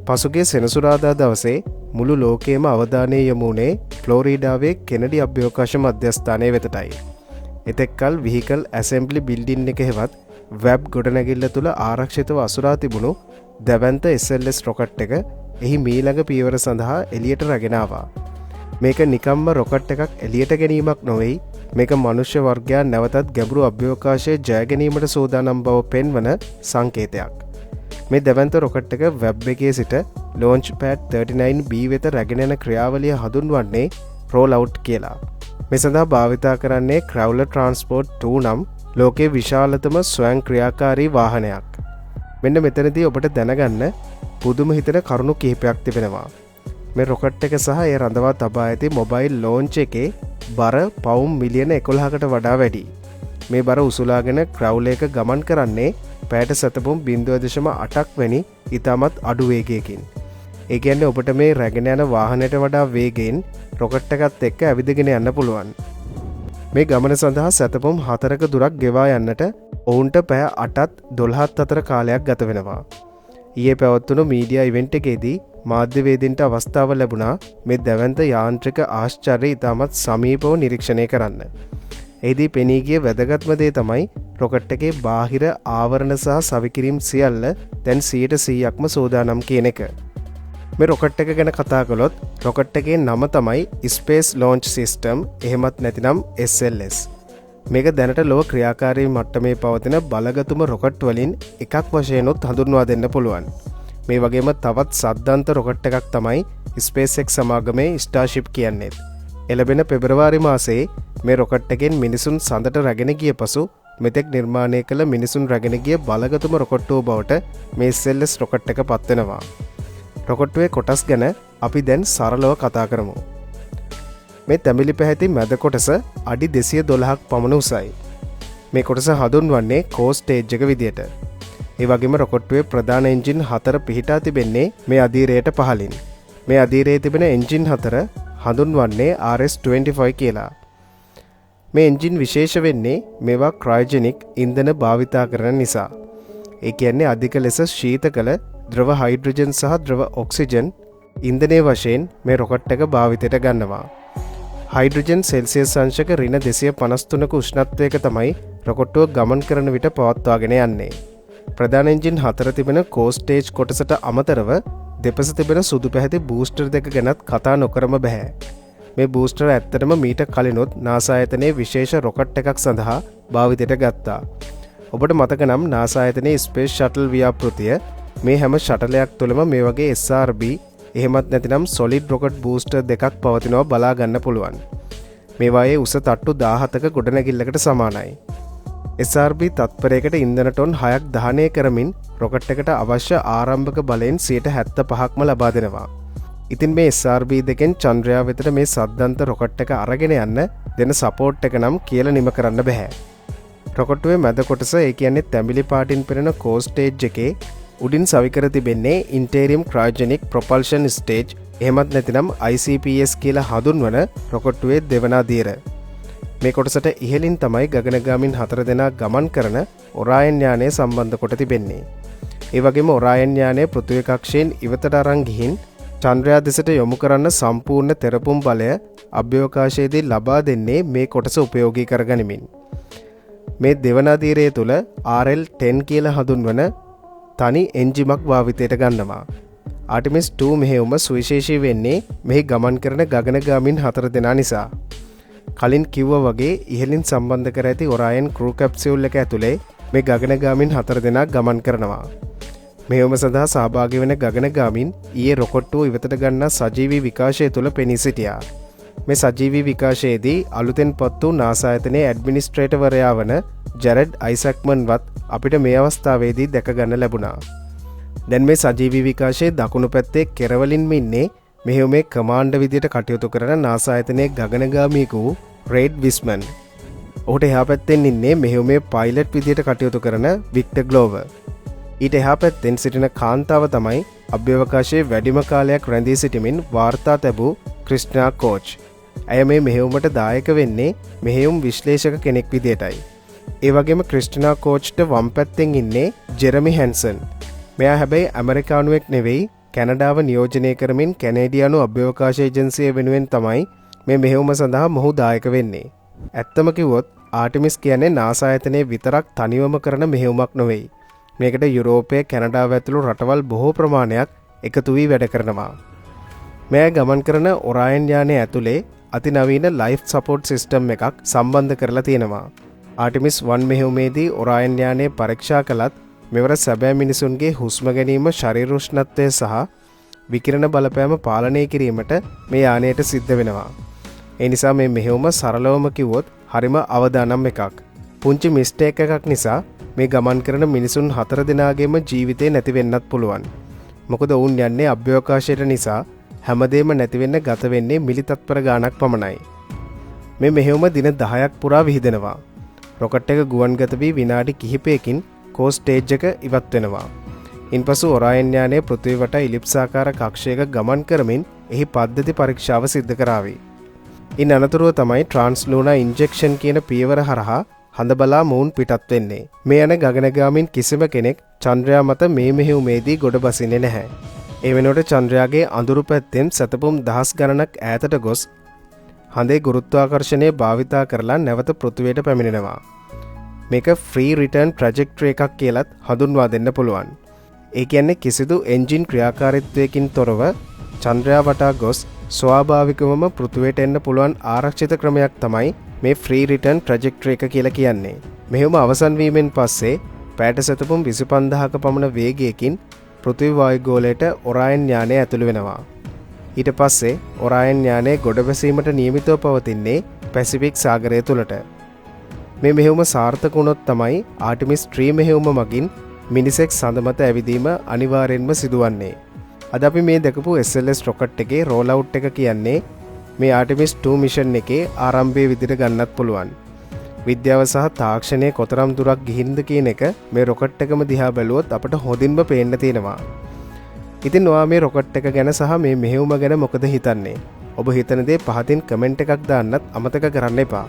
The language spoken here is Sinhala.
පසුගිය සෙනසුරාදා දවසේ මුළු ලෝකයේම අවධානය යොමු වුණේ ෆ්ලොරිඩාවේ කෙනඩි අභ්‍යවකාශ මධ්‍යස්ථානය වෙතටයි. එතෙක්කල් විහිකල් ඇසෙම්බලි බිල්ඩින් එක හෙවත් වෙබ් ගොඩනැගිල්ල තුළ ආරක්ෂිතව අසුරා තිබුණු දැවැන්ත SLS rocket එක එහි මීළඟ පියවර සඳහා එළියට රැගෙන ආවා. මේක නිකම්ම රොකට් එකක් එළියට ගැනීමක් නොවෙයි, මේක මනුෂ්‍ය වර්ගයා නැවතත් ගැඹුරු අභ්‍යවකාශයේ ජය ගැනීමට සූදානම් බව පෙන්වන සංකේතයක්. මේ දැවැන්ත රොකට් එක වෙබ් එකේ සිට ලෝන්ච් පෑඩ් 39B වෙත රැගෙන යන ක්‍රියාවලිය හඳුන්වන්නේ රෝල් අවුට් කියලා. මේ සඳහා භාවිතා කරන්නේ ක්‍රවුලර් ට්‍රාන්ස්පෝර්ට් 2 නම් ලෝකයේ විශාලතම ස්වයං ක්‍රියාකාරී වාහනයක්. මෙන්න මෙතනදී ඔබට දැනගන්න පුදුම හිතෙන කරුණු කිහිපයක් තිබෙනවා. මේ රොකට් එක සහ එය රඳවා තබා ඇති මොබයිල් ලෝන්ච් එකේ බර පවුම් මිලියන 11කට වඩා වැඩි. මේ බර උසුලාගෙන ක්‍රවුලර් එක ගමන් කරන්නේ පැයට සැතපුම් 0.8ක් වැනි ඉතාමත් අඩු වේගයකින්. ඒ කියන්නේ ඔබට මේ රැගෙන යන වාහනයට වඩා වේගයෙන් රොකට් එකත් එක්ක ඇවිදගෙන යන්න පුළුවන්. මේ ගමන සඳහා සැතපුම් 4ක දුරක් ගෙවා යන්නට ඔවුන්ට පැය 8ත් 12ත් අතර කාලයක් ගත වෙනවා. ඊයේ පැවැත්වුණු මීඩියා ඉවෙන්ට් එකේදී මාධ්‍යවේදීන්ට අවස්ථාව ලැබුණා මේ දැවැන්ත යාන්ත්‍රික ආශ්චර්ය ඉතාමත් සමීපව නිරීක්ෂණය කරන්න. එහිදී පෙනී ගිය වැදගත්ම දේ තමයි රොකට් එකේ බාහිර ආවරණ සහ සවිකිරීම් සියල්ල දැන් 100%ක්ම සූදානම් කියන එක. මේ රොකට් එක ගැන කතා කළොත් රොකට් එකේ නම තමයි ස්පේස් ලෝන්ච් සිස්ටම්, එහෙමත් නැතිනම් SLS. මේක දැනට ලොව ක්‍රියාකාරී මට්ටමේ පවතින බලගතුම රොකට් වලින් එකක් වශයෙන්ුත් හඳුන්වා දෙන්න පුළුවන්. මේ වගේම තවත් සද්දන්ත රොකට් එකක් තමයි SpaceX සමාගමේ ස්ටාර්ෂිප් කියන්නේ. එළඹෙන පෙබරවාරි මාසයේ මේ රොකට් එකෙන් මිනිසුන් සඳට රැගෙන ගිය පසු මෙතෙක් නිර්මාණය කළ මිනිසුන් රැගෙන ගිය බලගතුම රොකට්ටුව බවට මේ SLS rocket එක පත්වෙනවා. රොකට්ටුවේ කොටස් ගැන අපි දැන් සරලව කතා කරමු. මේ තැඹිලි පැහැති මැද කොටස අඩි 212ක් පමණ උසයි. මේ කොටස හඳුන්වන්නේ කෝ ස්ටේජ් එක විදියට. ඒ වගේම රොකට්ටුවේ ප්‍රධාන එන්ජින් 4 පිහිටා තිබෙන්නේ මේ අධීරයට පහළින්. මේ අධීරයේ තිබෙන එන්ජින් 4 හඳුන්වන්නේ RS-25 කියලා. මේ එන්ජින් විශේෂ වෙන්නේ මේවා ක්‍රයෝජෙනික් ඉන්ධන භාවිතා කරන නිසා. ඒ කියන්නේ අධික ලෙස ශීත කළ ද්‍රව හයිඩ්‍රජන් සහ ද්‍රව ඔක්සිජන් ඉන්ධනයේ වශයෙන් මේ රොකට් එක භාවිතයට ගන්නවා. හයිඩ්‍රජන් සෙල්සියස් අංශක ඍණ 253ක උෂ්ණත්වයක තමයි රොකට්ටුව ගමන් කරන විට පවත්වාගෙන යන්නේ. ප්‍රධාන එන්ජින් 4 තිබෙන කෝ ස්ටේජ් කොටසට අමතරව දෙපස තිබෙන සුදු පැහැති බූස්ටර් දෙක ගැනත් කතා නොකරම බැහැ. මේ බූස්ටර් ඇත්තටම මීට කලිනුත් නාසා ආයතනයේ විශේෂ රොකට් එකක් සඳහා භාවිතයට ගත්තා. ඔබට මතක නම් නාසා ආයතනයේ ස්පේස් ෂටල් ව්‍යාපෘතිය මේ හැම ෂටලයක් තුළම මේ වගේ SRB එහෙමත් නැතිනම් සොලිඩ් රොකට් බූස්ටර් දෙකක් පවතිනවා බලා ගන්න පුළුවන්. මේවායේ උස තට්ටු 17ක ගොඩනැගිල්ලකට සමානයි. SRB තත්පරයකට ඉන්ධන ටොන් 6ක් දහනය කරමින් රොකට් එකට අවශ්‍ය ආරම්භක බලයෙන් 75%ක්ම ලබා දෙනවා. ඉතින් මේ SRB දෙකෙන් චන්ද්‍රයා වෙතට මේ සද්දන්ත රොකට් එක අරගෙන යන්න දෙන සපෝට් එක නම් කියලා නිම කරන්න බැහැ. රොකට්ටුවේ මැද කොටස, ඒ කියන්නේ තැඹිලි පාටින් පෙනෙන කෝ ස්ටේජ් එකේ උඩින් සවිකර තිබෙන්නේ ඉන්ටේරියම් ක්‍රයෝජෙනික් ප්‍රොපල්ෂන් ස්ටේජ්, එහෙමත් නැතිනම් ICPS කියලා හඳුන්වන රොකට්ටුවේ දෙවන අදියර. මේ කොටසට ඉහළින් තමයි ගගනගාමින් 4 දෙනා ගමන් කරන ඔරායන් යානය සම්බන්ධ කොට තිබෙන්නේ. ඒ වගේම ඔරායන් යානය පෘථිවි කක්ෂයෙන් ඉවතට අරන් ගිහින් චන්ද්‍රයා දෙසට යොමු කරන්න සම්පූර්ණ තෙරපුම් බලය අභ්‍යවකාශයේදී ලබා දෙන්නේ මේ කොටස උපයෝගී කරගනිමින්. මේ දෙවන අදියරය තුළ RL-10 කියලා හඳුන්වන තනි එන්ජිමක් භාවිතයට ගන්නවා. ආර්ටෙමිස් 2 මෙහෙයුම සුවිශේෂී වෙන්නේ මෙහි ගමන් කරන ගගනගාමින් 4 දෙනා නිසා. කලින් කිව්වා වගේ ඉහළින් සම්බන්ධ කර ඇති ඔරායන් ක්‍රූ කැප්සියුල් එක ඇතුලේ මේ ගගනගාමින් 4 දෙනා ගමන් කරනවා. මෙහෙයුම සඳහා සහභාගී වෙන ගගනගාමින් ඊයේ රොකට්ටුව ඉවතට ගන්නා සජීවී විකාශය තුළ පෙනී සිටියා. මේ සජීවී විකාශයේදී අලුතෙන් පත් වූ නාසා ආයතනයේ ඇඩ්මිනිස්ට්‍රේටර්වරයා වන ජැරඩ් අයිසැක්මන්වත් අපිට මේ අවස්ථාවේදී දැක ගන්න ලැබුණා. දැන් මේ සජීවී විකාශයේ දකුණු පැත්තේ කෙරවලින්ම ඉන්නේ මෙහෙයුමේ කමාන්ඩර් විදියට කටයුතු කරන නාසා ආයතනයේ ගගනගාමියෙකු වූ රේඩ් විස්මන්. ඔහුට එහා පැත්තෙන් ඉන්නේ මෙහෙයුමේ පයිලට් විදියට කටයුතු කරන වික්ටර් ග්ලෝවර්. ඊට එහා පැත්තෙන් සිටින කාන්තාව තමයි අභ්‍යවකාශයේ වැඩිම කාලයක් රැඳී සිටමින් වාර්තා තැබූ ක්‍රිස්ටිනා කෝච්. ඇය මේ මෙහෙයුමට දායක වෙන්නේ මෙහෙයුම් විශ්ලේෂක කෙනෙක් විදියටයි. ඒ වගේම ක්‍රිස්ටිනා කෝච්ට වම් පැත්තෙන් ඉන්නේ ජෙරමි හැන්සන්. මෙයා හැබැයි ඇමරිකානුවෙක් නෙවෙයි, කැනඩාව නියෝජනය කරමින් කැනේඩියානු අභ්‍යවකාශ ඒජන්සිය වෙනුවෙන් තමයි මේ මෙහෙයුම සඳහා මොහු දායක වෙන්නේ. ඇත්තම කිව්වොත් ආටිමිස් කියන්නේ නාසා ආයතනයේ විතරක් තනිවම කරන මෙහෙයුමක් නොවෙයි. මේකට යුරෝපය, කැනඩාව ඇතුළු රටවල් බොහෝ ප්‍රමාණයක් එකතු වී වැඩ කරනවා. මෙය ගමන් කරන ඔරායන් යානය ඇතුලේ අතිනවීන ලයිෆ් සපෝට් සිස්ටම් එකක් සම්බන්ධ කරලා තියෙනවා. ආටිමිස් 1 මෙහෙයුමේදී ඔරායන් යානය පරීක්ෂා කළත් මෙවර සැබෑ මිනිසුන්ගේ හුස්ම ගැනීම, ශරීර උෂ්ණත්වය සහ විකිරණ බලපෑම පාලනය කිරීමට මේ යානයට සිද්ධ වෙනවා. ඒ නිසා මේ මෙහෙයුම සරලවම කිව්වොත් හරිම අවදානම් එකක්. පුංචි මිස්ටේක් එකක් නිසා මේ ගමන් කරන මිනිසුන් 4 දෙනාගේම ජීවිතේ නැති වෙන්නත් පුළුවන්. මොකද ඔවුන් යන්නේ අභ්‍යවකාශයට නිසා හැමදේම නැති වෙන්න ගත වෙන්නේ මිලි තත්පර ගාණක් පමණයි. මේ මෙහෙයුම දින 10ක් පුරා විහිදෙනවා. රොකට් එක ගුවන්ගත වී විනාඩි කිහිපයකින් කෝ ස්ටේජ් එක ඉවත් වෙනවා. ඉන්පසු ඔරායන් යානය පෘථිවි වටා ඉලිප්සාකාර කක්ෂයක ගමන් කරමින් එහි පද්ධති පරීක්ෂාව සිද්ධ කරාවි. ඉන් අනතුරුව තමයි ට්‍රාන්ස්ලූනා ඉන්ජෙක්ෂන් කියන පියවර හරහා හඳ බලා මොවුන් පිටත් වෙන්නේ. මේ යන ගගනගාමින් කිසිම කෙනෙක් චන්ද්‍රයා මත මේ මෙහෙයුමේදී ගොඩ බසින්නේ නැහැ. ඒ වෙනුවට චන්ද්‍රයාගේ අඳුරු පැත්තෙන් සැතපුම් දහස් ගණනක් ඈතට ගොස් හඳේ ගුරුත්වාකර්ෂණය භාවිතා කරලා නැවත පෘථිවියට පැමිණෙනවා. මේක ෆ්‍රී රිටර්න් ට්‍රැජෙක්ටරි එකක් කියලත් හඳුන්වා දෙන්න පුළුවන්. ඒ කියන්නේ කිසිදු එන්ජින් ක්‍රියාකාරීත්වයකින් තොරව චන්ද්‍රයා වටා ගොස් ස්වාභාවිකවම පෘථිවියට එන්න පුළුවන් ආරක්ෂිත ක්‍රමයක් තමයි මේ ෆ්‍රී රිටර්න් ට්‍රැජෙක්ටරි එක කියලා කියන්නේ. මෙහෙයුම අවසන් වීමෙන් පස්සේ පැයට සැතපුම් 25,000ක පමණ වේගයකින් පෘථිවි වායුගෝලයට ඔරායන් යානය ඇතුළු වෙනවා. ඊට පස්සේ ඔරායන් යානය ගොඩ බැසීමට නියමිතව පවතින්නේ පැසිෆික් සාගරය තුළට. මේ මෙහෙයුම සාර්ථක වුණොත් තමයි ආටිමිස් 3 මෙහෙයුම මගින් මිනිසෙක් සඳ මත ඇවිදීම අනිවාර්යෙන්ම සිදුවන්නේ. අද අපි මේ දැකපු SLS rocket එකේ රෝල් අවුට් එක කියන්නේ මේ ආටිමිස් 2 මිෂන් එකේ ආරම්භය විදිහට ගන්නත් පුළුවන්. විද්‍යාව සහ තාක්ෂණය කොතරම් දුරක් ගිහින්ද කියන එක මේ රොකට් එකම දිහා බැලුවොත් අපට හොඳින්ම පේන්න තියෙනවා. ඉතින් ඔයා මේ රොකට් එක ගැන සහ මේ මෙහෙයුම ගැන මොකද හිතන්නේ? ඔබ හිතන දේ පහතින් කමෙන්ට් එකක් දාන්නත් අමතක කරන්න එපා.